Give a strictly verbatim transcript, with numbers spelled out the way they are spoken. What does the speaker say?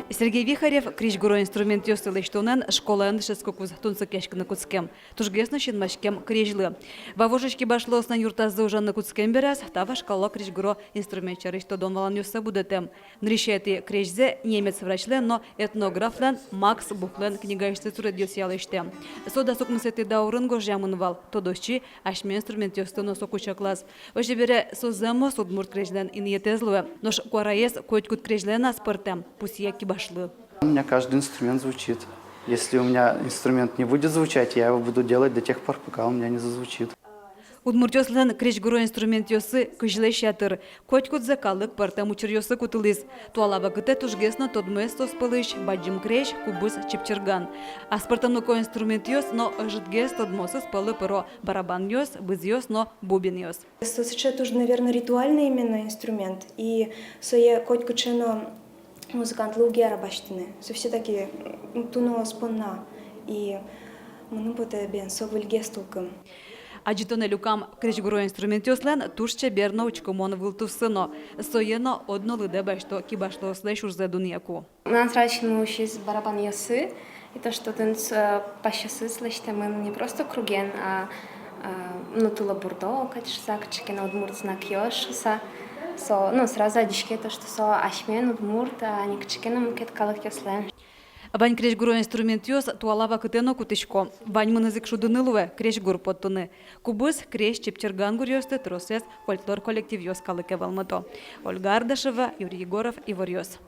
Сергей Вихарев крезьгуро инструментъёсты лэсьтонэн школаын дышетскыкуз тунсыкъяськыны кутскем. Тужгес но синмаськем крезьлы. Вавожысь кибашлыослэн юртазы ужаны кутскем бераз, та вашкала крезьгуро инструмент сярысь тодон-валанъёссэ будэтэм. Нырысетӥ крезьзэ немец врачлэн но этнографлэн Макс Бухлэн книгаысьтыз суредъёсъя лэсьтэм. Со дас укмысэтӥ даурын гожъямын вал, тодосчи асьме инструментъёсты но соку чаклаз. Озьы бере, со зэмос удмурт крезьлэн инъетэз луэ. Нош куараез котькуд крезьлэн аспӧртэм, пусъе кибашлы. У меня каждый инструмент звучит. Если у меня инструмент не будет звучать, я его буду делать до тех пор, пока он у меня не зазвучит. Удмуртъёслэн крезьгуро инструментъёссы кызьлэсь ятыр. Котькудзэ калык пӧртэм учыръёсы кутылӥз. Туала вакытэ тужгес но тодмоез соос пӧлысь бадӟым крезь, кубыз, чипчирган. Аспӧртэмлыко инструментъёс но ӧжытгес тодмоосыз пӧлы пыро барабанъёс, бызъёс но бубенъёс. Со сыӵе туж, наверно, ритуальный именно инструмент. И сое котькыӵе но музыкантлы уг яра басьтыны. Со всё-таки, м, туноос понна. И мыным потэ, бен, со выльгес тулкым. Адӟытонэ люкам крезьгуро инструментъёслэн туж чебер но учкымон вылтуссы но. Сое но одно лыдэ басьто кибашлыослэсь ужзэ дунъяку. Мынам сразу синмы усиз барабанъёсы, и то, что тынц, э, пасьёсыз лэсьтэмын не просто круген, а, э, ну, тылобурдо кадь шуса, кыӵе ке но удмурт знакъёс шуса. Со, ну, сразу адӟиське то, что со асьмелэн удмурт, а не кыӵе ке но мукет калыкъёслэн. Вань крезьгуро инструментъёс туала вакытэ но кутӥсько. Ваньмыныз ик шудыны луэ, крезьгур поттыны. Кубыз, крезь, чипчирган гуръёсты тросэз фольклор коллективъёс калыке вӧлмыто. Ольга Ардашева, Юрий Егоров, «Иворъёс».